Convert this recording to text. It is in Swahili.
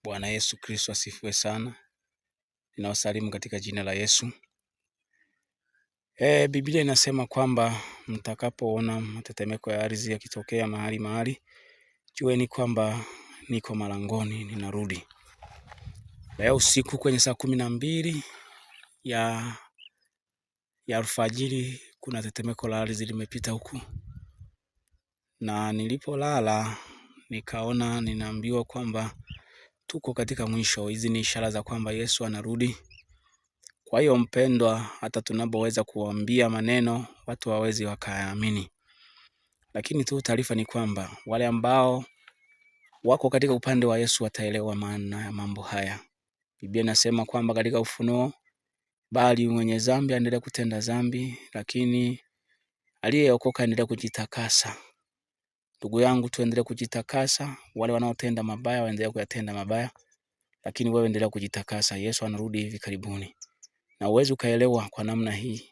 Bwana Yesu Kristo asifiwe sana. Ninawasalimu katika jina la Yesu. Biblia inasema kwamba mtakapoona matetemeko ya ardhi yakitokea mahali mahali, jueni kwamba niko malangoni, ninarudi. Leo usiku kwenye saa 12 ya alfajiri kuna tetemeko la ardhi limepita huku, na nilipolala nikaona ninaambiwa kwamba tuko katika mwisho. Hizi ni ishara za kwamba Yesu anarudi. Kwa hiyo mpendwa, hata tunapoweza kuambia maneno watu hawawezi wakayaamini, lakini tu taarifa ni kwamba wale ambao wako katika upande wa Yesu wataelewa maana ya mambo haya. Biblia inasema kwamba katika Ufunuo, bali mwenye dhambi aendelee kutenda dhambi, lakini aliyeokoka aendelee kujitakasa. Ndugu yangu, tuendelee kujitakasa. Wale wanaotenda mabaya waendelee kuyatenda mabaya, lakini wewe endelea kujitakasa. Yesu anarudi hivi karibuni, na uwezi ukaelewa kwa namna hii.